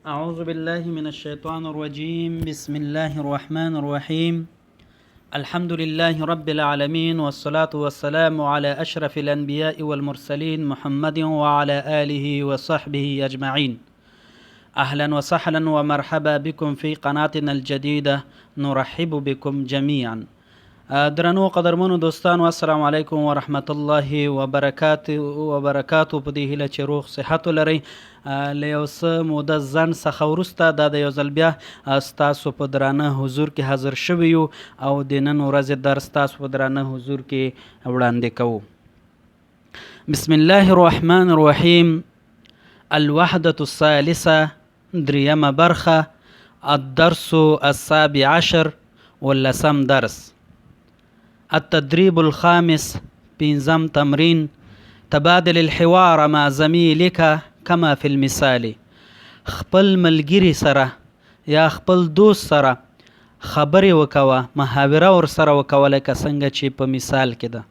أعوذ بالله من الشيطان الرجيم بسم الله الرحمن الرحيم الحمد لله رب العالمين والصلاة والسلام على أشرف الأنبياء والمرسلين محمد وعلى آله وصحبه أجمعين أهلا وسهلا ومرحبا بكم في قناتنا الجديدة نرحب بكم جميعا درنو قدرمنو دوستانو السلام علیکم ورحمت الله وبرکاته وبرکاتو په دې هیله چې روغ صحت ولرئ. له یو څه موده ځنډ څخه وروسته دا د یو ځل بیا ستاسو په درانه حضور کې حاضر شوي یو او د نن ورځې درس ستاسو په درانه حضور کې وړاندې کوو. بسم الله الرحمن الرحیم. الوحدة الثالثة، دریمه برخه، الدرس السابع عشر، ولسم درس. التدريب الخامس، پنځم تمرین. تبادل الحوار مع زميلك كما في المثال. خپل ملګری سره یا خپل دوست سره خبرې وکوه، محاوره ورسره وکوه لکه څنګه چې په مثال کې ده.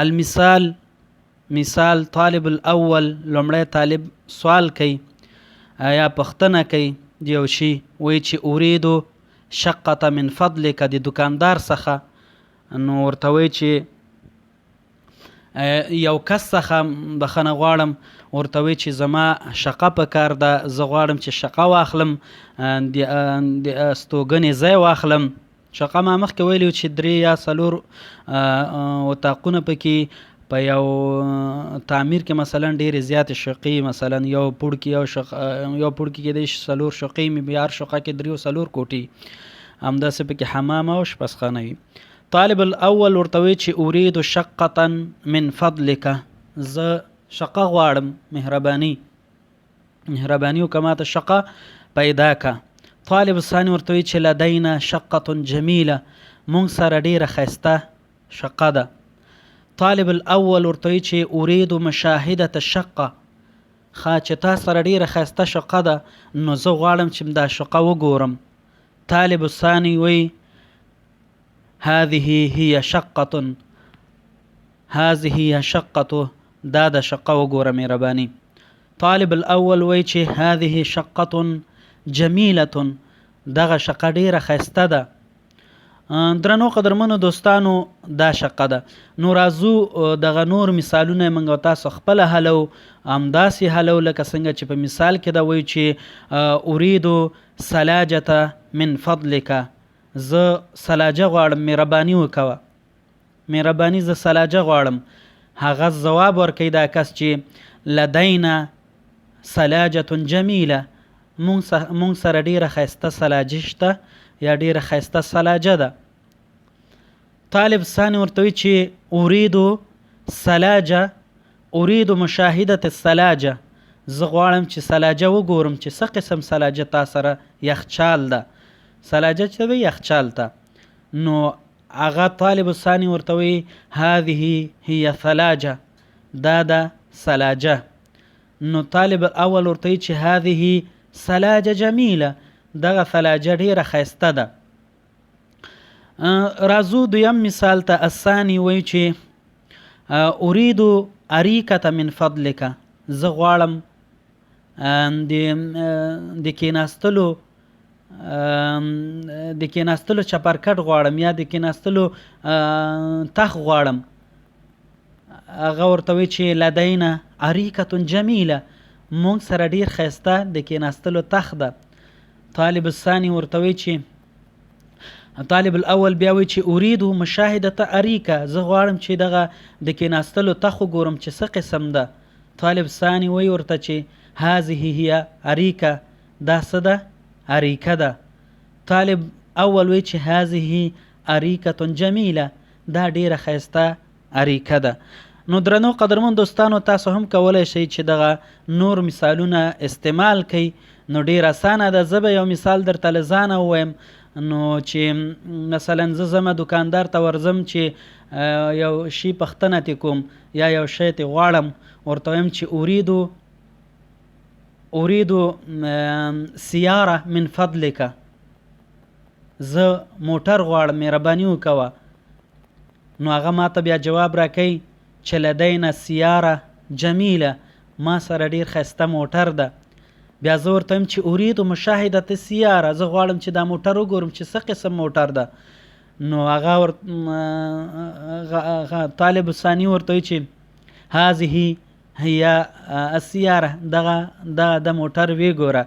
المثال، مثال. طالب الاول، لومړی طالب سوال کوي یا پوښتنه کوي د یو شي، وایي چې اریدو شقه من فضلک د دکاندار څخه. نو ورته وایي چې یو کس څخه بخښنه غواړم، ورته وایي چې زما شقه په کار ده، زه غواړم چې شقه واخلم، د استوګنې ځای واخلم. شقه ما مخکې ویلي چې درې یا څلور اتاقونه پکې په یو تعمیر کې، مثلا ډېرې زیاتې شقې، مثلا یو پوړ کې یو شقه، یو پوړ کې کېدای شي څلور شقې وي، بیا هر شقه کې درې او څلور کوټې، همداسې پکې حمام او آشپزخانه وي. طالب الاول ورته وایي چې اريد شقة من فضلک، زه شقه غواړم، مهرباني مهرباني وکړه ماته شقه پیدا که. طالب ثاني ورته وایي چې لدینا شقة جمیله، مونږ سره ډیره ښایسته شقه ده. طالب الاول ورته وایي چې اريد مشاهدة الشقه، ښه چې تا سره ډیره ښایسته شقه ده نو زه غواړم چې دا شقه وګورم. طالب الثاني وایي هذه هي شقة، هذه هي شقة، دا د شقه وګوره مهرباني. طالب الاول وایي چې هذه شقة جمیلة، دغه شقه ډیره ښایسته ده. درنو قدرمنو دوستانو دا شقه ده. نو راځو دغه نور مثالونه موږ تاسو خپله حلو، همداسې حلو لکه څنګه چې په مثال کې ده. وایي چې اریدو ثلاجة من فضلک، زه ثلاجه غواړم، مهرباني وکوه، مهرباني زه ثلاجه غواړم. هغه ځواب ورکوي دا کس چې لدینا ثلاجة جمیله، مونږ سره ډیره ښایسته ثلاجه شته یا ډیره ښایسته ثلاجه ده. طالب ثاني ورته وایي چې اریدو ثلاجه، اريد مشاهدة الثلاجة، زه غواړم چې ثلاجه وګورم چې څه قسم ثلاجه تا سره یخچال ده، ثلاجه چې وایي یخچال ته. نو هغه طالب الثاني ورته وایي هذه هي ثلاجه، دا ده ثلاجه. نو طالب الاول ورته وایي چې هذه ثلاجه جمیله، دغه ثلاجه ډیره ښایسته ده. راځو دویم مثال ته. الثاني وایي چې اريد اریکه من فضلک، زه غواړم د کیناستلو د کیناستلو چپرکټ غواړم یا د کیناستلو تخت غواړم. هغه ورته وایي چې لدینا اریکه جمیله، مونږ سره ډیر ښایسته د کیناستلو تخت ده. طالب الثاني ورته وایي چې طالب الاول بیا وایي چې اريد مشاهده اریکه، زه غواړم چې دغه د کیناستلو تخت وګورم چې څه قسم ده. طالب ثاني وایي ورته چې هذه هي اریکه، دا څه ده؟ اریکه ده. طالب اول وایي چې هذه اریکه جمیله، دا ډیره ښایسته اریکه ده. نو درنو قدرمن دوستانو تاسو هم کولای شئ چې دغه نور مثالونه استعمال کړئ. نو ډیر اسانه ده. زه به یو مثال درته له ځانه ووایم. نو چې مثلا زه ځمه دکاندار ته ورځم چې یو شي پوښتنه ترې کوم یا یو شی ترې غواړم، ورته وایم چې اریدو اریدو سیاره من فضلک، زه موټر غواړم مهرباني وکوه. نو هغه ماته بیا جواب راکوي چې لدینا سیاره جمیله، ما سره ډیر ښایسته موټر ده. بیا زه ورته وایم چې اريد مشاهدة السياره، زه غواړم چې دا موټر وګورم چې څه قسم موټر ده. نو هغه ور طالب ثاني ورته وایي چې هذه هي السياره، دغه دغه د موټر وی ګوره.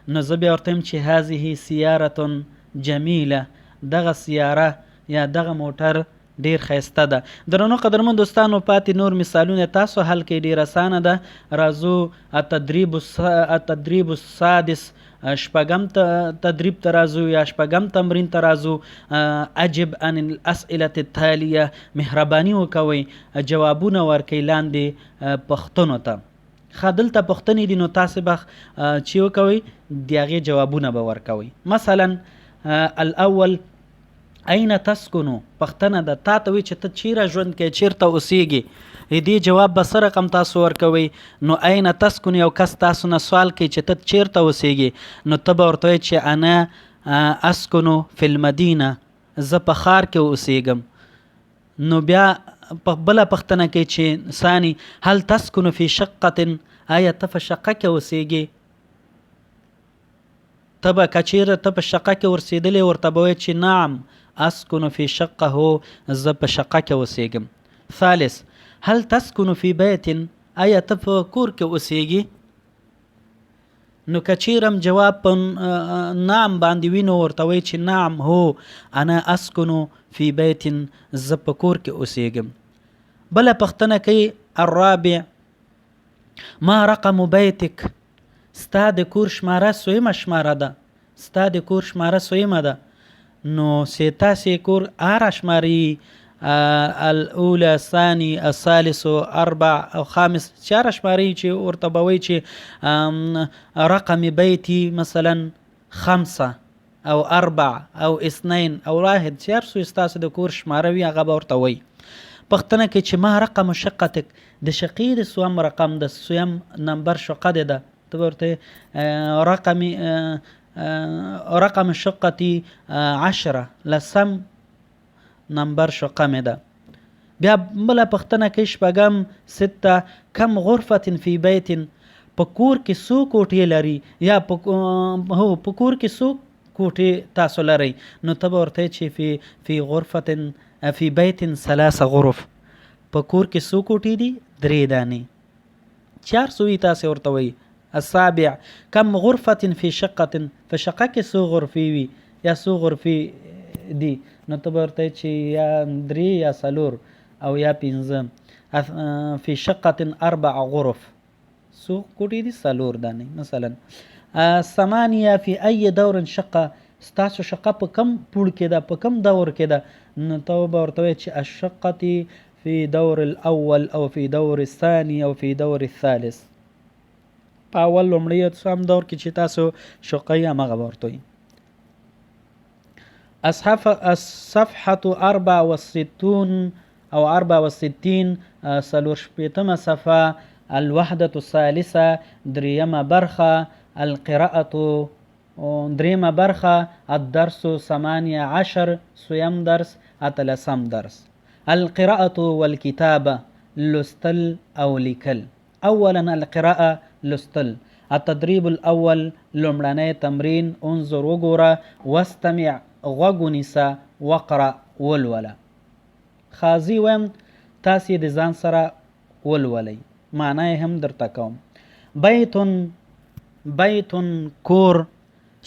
نو زه بیا ورته وایم چې هذه سياره جميله، دغه سیاره یا دغه موټر ډیر ښایسته ده. درنو قدرمن دوستانو، پاتې نور مثالونه تاسو حل کړئ، ډیر اسانه ده. راځو التدریب التدریب السادس، شپږم تدریب ته راځو یا شپږم تمرین ته راځو. اجب عن الاسئله التالیه، مهرباني وکوئ جوابونه ورکړئ لاندې پوښتنو ته. ښه، دلته پوښتنې دي، نو تاسو به چې وکوئ د هغې جوابونه به ورکوئ. مثلا الاول، اين تسکنو، پښتنه ده، تا ته وي چې ته چیرې ژوند کوې، چیرته اوسېږې، دې جواب به څه رقم تاسو ورکوئ؟ نو اين تسکن، یو کس تاسو نه سوال کوي چې ته چیرته اوسېږې، نو ته به ورته وایې چې انا اسکنو فی المدینه، زه په ښار کې اوسېږم. نو بیا په بله پوښتنه کوي چې ثاني، هل تسکن فی شقة، آیا ته په شقه کې اوسېږې؟ ته به که چیرې ته په شقه کې ورسېدلې، ورته به وایې چې نعم اسکن فی شقه، هو زه په شقه کې اوسېږم. ثالث، هل تسکن فی بیت، آیا ته په کور کې اوسېږې؟ نو که چیرم جواب په نعم باندې وي، نو ورته وایي چې نعم، هو، انا اسکن فی بیت، زه په کور کې اوسېږم. بله پوښتنه کوي الرابع، ما رقم بیتک، ستا د کور شماره سویمه شماره ده، ستا د کور شماره سویمه ده. نو ستاسې کور هره شمارې الاولى الثاني الثالث اربع او خامس، چې هره شمارې چې ورته به وایي چې رقم بیتي مثلا خمسه او اربع او اثنین او واحد، چې هر څو ستاسو د کور شماره وي هغه به ورته وایي. پوښتنه کوي چې ما رقم شقتک، د شقې د سوم رقم د سویم نمبر شقه دی ده، ته به ورته رقم رقم شقتي عشره، لسم نمبر شقه مې ده. بیا بله پوښتنه کوي شپږم، سته، کم غرفة فی بیت، په کور کې څو کوټې لري، یا په هو په کور کې څو کوټې تاسو لرئ؟ نو ته به ورته چې فی فی غرفة فی بیت ثلاث غرف، په کور کې څو کوټې دي؟ درې دانې. چې هر څو وي تاسې ورته وایي. السابع، کم غرفة فی شقة، په شقه کې څو غرفې وي یا څو غرفې دي؟ نو ته به ورته چې یا درې یا څلور او یا پنځه. فی شقة اربع غرف، څو کوټې دي؟ څلور دانې مثلا. ثمانیه، فی ای دور شقه، ستاسو شقه په کم پوړ کې ده، په کم دور کې ده؟ نو ته به ورته وایې چې الشقة فی دور الاول او فی دور الثاني او فی دور الثالث، په اول لومړی او څوم دور کې چې تاسو شقه یې همغه به ورته وایي. الصفحة 64 او 64، څلور شپېتمه صفحه، الوحدة الثالثة، درېیمه برخه، القراءة، درېیمه برخه، الدرس 18، څویم درس، اتلسم درس، القراءة والکتابة، لوستل او لیکل. اولا القراءة، لوستل. التدریب الاول، لومړنی تمرین، انظر وګوره، واستمع غوږ ونیسه، وقرأ ولوله. خازي وایم تاسې د ځان سره ولولئ، معنا یې هم درته کوم. بیت، بیت کور،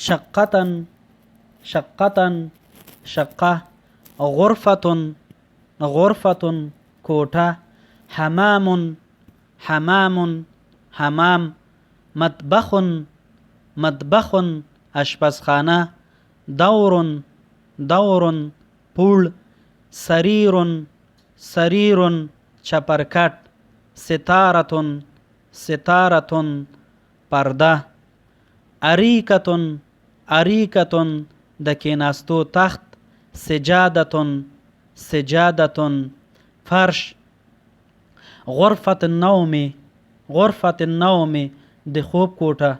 شقة، شقة شقه، غرفة، غرفة کوټه، حمام، حمام حمام، مطبخ، مطبخ اشپزخانه، دور، دور پوړ، سریر، سریر چپرکټ، ستارة، ستارة پرده، اریکة، اریکة د کیناستو تخت، سجادة، سجادة فرش، غرفة النوم، غرفة النوم د خوب کوټه،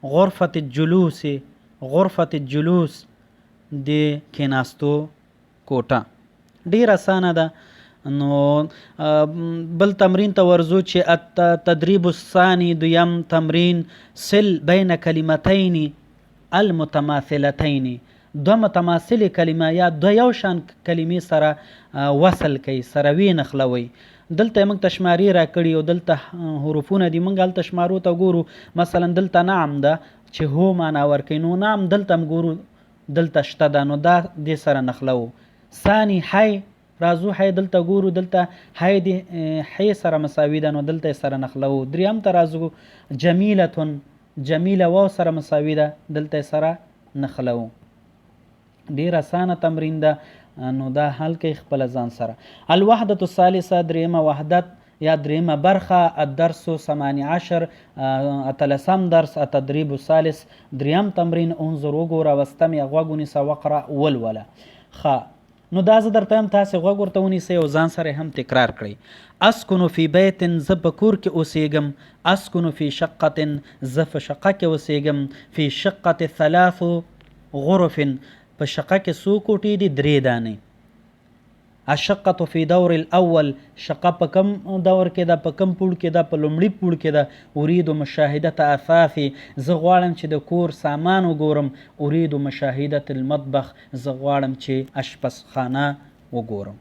غرفة الجلوس، غرفة الجلوس د کیناستو کوټه. ډیر اسانه ده. نو بل تمرین ته ورځو چې التدریب الثاني، دویم تمرین، سل بین کلمتین المتماثلتین، دوه متماثلې کلمه یا دوه یو شان کلمې سره وصل کوي، سره وی نښلوي. دلته موږ ته شمارې راکړي او دلته حروفونه دي، موږ هلته شمارو ته ګورو. مثلا دلته نعم ده چې هو معنا ورکوي، نو نعم دلته هم ګورو دلته شته ده، نو دا دې سره نښلوو. ثاني حی راځو، حی دلته ګورو، دلته حی د حی سره مساوي ده، نو دلته یې سره نښلوو. دریم ته راځو، جمیلتون، جمیله واو سره مساوي ده، دلته یې سره نښلوو. ډیر اسانه تمرین ده، نو دا حل کوي خپل ځان سره. الوحدة الثالثه، دریمه وحدت یا دریمه برخه، الدرس 18، اتلسم درس، التدریب الثالث، دریم تمرین، انظر وګوره، واستمع غوږ ونیسه، وقرأ ولوله. ښه، نو دا زه درته وایم، تاسې غوږ ورته ونیسئ او ځان سره هم تکرار کړئ. اسکن فی بیت، زه په کور کې اوسېږم. اسکن فی شقة، زه په شقه کې اوسېږم. فی شقة ثلاث غرف، په شقه کې څو کوټې دي؟ درې دانې. الشقة فی دور الاول، شقه په کوم دور کې ده، په کوم پوړ کې ده؟ په لومړي پوړ کې ده. اريد مشاهدة اثاثي، زه غواړم چې د کور سامان وګورم. اريد مشاهدة المطبخ، زه غواړم چې اشپزخانه وګورم.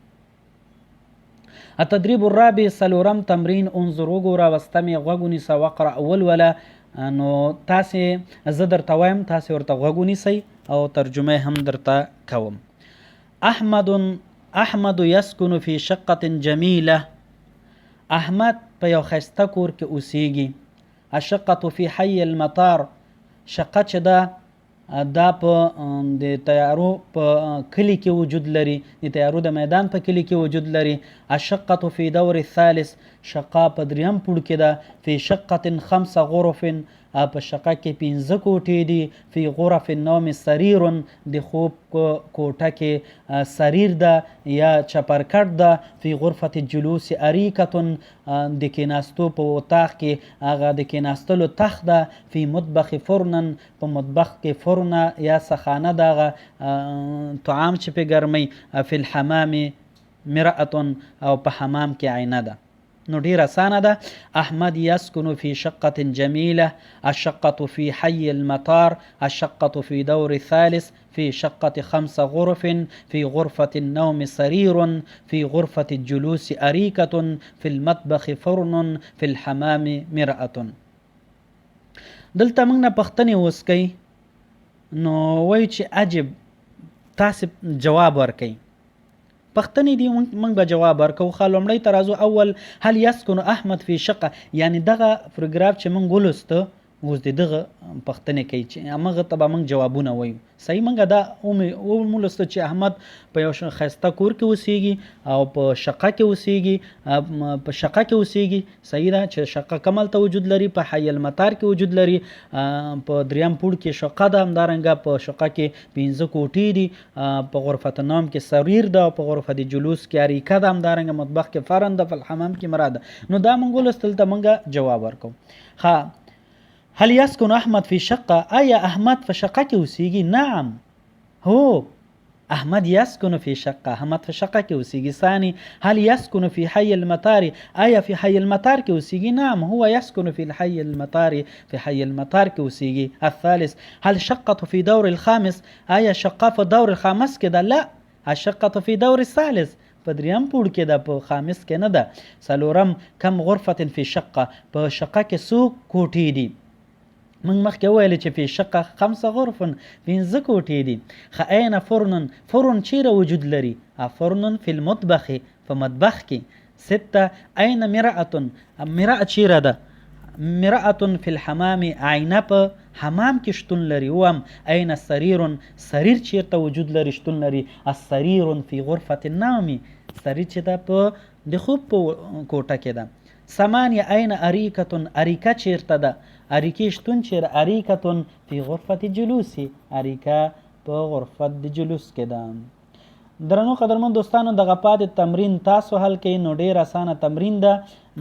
التدريب الرابع، څلورم تمرین، انظر وګوره، واستمع غوږ ونیسه، وقرأ ولوله. نو تاسې زه درته وایم، تاسې ورته غوږ ونیسئ او ترجمه هم درته کوم. احمد، احمد یسکن فی شقة جمیله، احمد په یو ښایسته کور کې اوسیږي. الشقة فی حی المطار، شقه چې ده دا په د طیارو په کلي کې وجود لري، د طیارو د میدان په کلي کې وجود لري. الشقة فی دور الثالث، شقه په دریم پوړ کې ده. فی شقة خمس غرف، په شقه کې پنځه کوټې دي. فی غرف النوم سریر، د خوب کوټه کې سریر ده یا چپرکټ ده. فی غرفة الجلوس اریکة، د کیناستو په اتاق کې هغه د کیناستلو تخت ده. فی مطبخ فرنن، په مطبخ کې فرنه یا سخانه ده، هغه طعام چې پې ګرموي. فی الحمام مرأة، او په حمام کې آینه ده. نو ډیر اسانه ده. احمد یسکن فی شقة جمیله، الشقة فی حی المطار، الشقة فی دور الثالث، فی شقة خمس غرف، فی غرفة النوم سریر، فی غرفة الجلوس اریکة، فی المطبخ فرن، فی الحمام مرأة. دلته موږ نه پوښتنې اوس کوي، نو وایو چې عجب تاسې جواب ورکئ. پښتنې دي، موږ به جواب ورکوو. ښه، لومړی ته راځو. اول، هل یسکن احمد فی شقه، یعنی دغه پروګراف چې موږ ولوسته اوس د دغه پښتنې کوي چې همغه ته به موږ جوابونه وایو. صحیح، موږ دا ومولوسته چې احمد په یو ښایسته کور کې اوسیږي او په شقه کې اوسیږي، په شقه کې اوسیږي. صحیح ده چې شقه کوم هلته وجود لري؟ په حی المطار کې وجود لري، په دریم پوړ کې شقه ده. همدارنګه په شقه کې پنځه کوټې دي، په غرفة النوم کې سریر ده، او په غرفة جلوس کې اریکه ده، همدارنګه مطبخ کې فرن ده، په الحمام کې مرا ده. نو دا موږ ولوستل، ته موږ جواب ورکوو. ښه، هل يسكن احمد في شقه، آیا احمد په شقه کې اوسیږي؟ نعم، هو، احمد يسكن في شقه، احمد په شقه کې اوسیږي. ثاني، هل يسكن في حي المطار، آیا في حي المطار کې اوسیږي؟ نعم، هو يسكن في الحي المطار، في حي المطار کې اوسیږي. الثالث، هل شقه في دور الخامس، آیا شقه په دور الخامس کې ده؟ لا، الشقه في دور الثالث، په دریم پوړ کې ده، په خامس کې نه ده. څلورم، کم غرفة فی شقه، په شقه کې څو کوټې دي؟ موږ مخکې وویل چې فی شقه خمس غرف، پنځه کوټې دي. خه، اين فرن، فرن چیرې وجود لري؟ فرن فی المطبخ، په مطبخ کې. سته، اين مرأة، مرأة چیرې ده؟ مرأة فی الحمام، آینه په حمام کې شتون لري. اووم، اين سریر، سریر چیرته وجود لري، شتون لري؟ السریر فی غرفة النوم، سریر چې ده په د خوب په کوټه کې ده. ثمانیه، اين اریکة، اریکه چیرته ده، اریکې شتون چیرته؟ اریکة فی غرفة جلوس، اریکه په غرفة د جلوس کې ده. درنو قدرمن دوستانو، دغه پاتې تمرین تاسو حل کړئ. نو ډیر اسانه تمرین ده،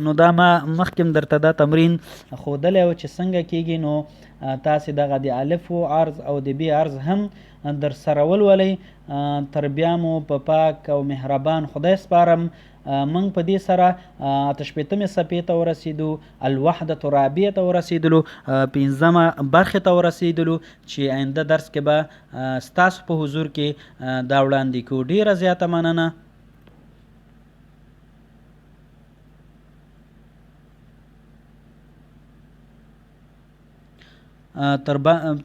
نو دا ما مخکې هم درته دا تمرین ښودلی و چې څنګه کیږي. نو تاسې دغه د الف عرض او د بی عرض هم در سره ولولئ. تر بیا مو په پاک او مهربان خدای سپارم. موږ په دې سره 68مې صفحې ته ورسېدو، الوحدة الرابعه ته ورسېدلو، پنځمه برخې ته ورسېدلو چې آینده درس کې به ستاسو په حضور کې دا وړاندې کوو. ډېره زیاته مننه.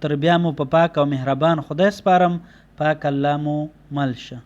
تر بیا مو په پاک او مهربان خدای سپارم. پاک الله مو مل شه.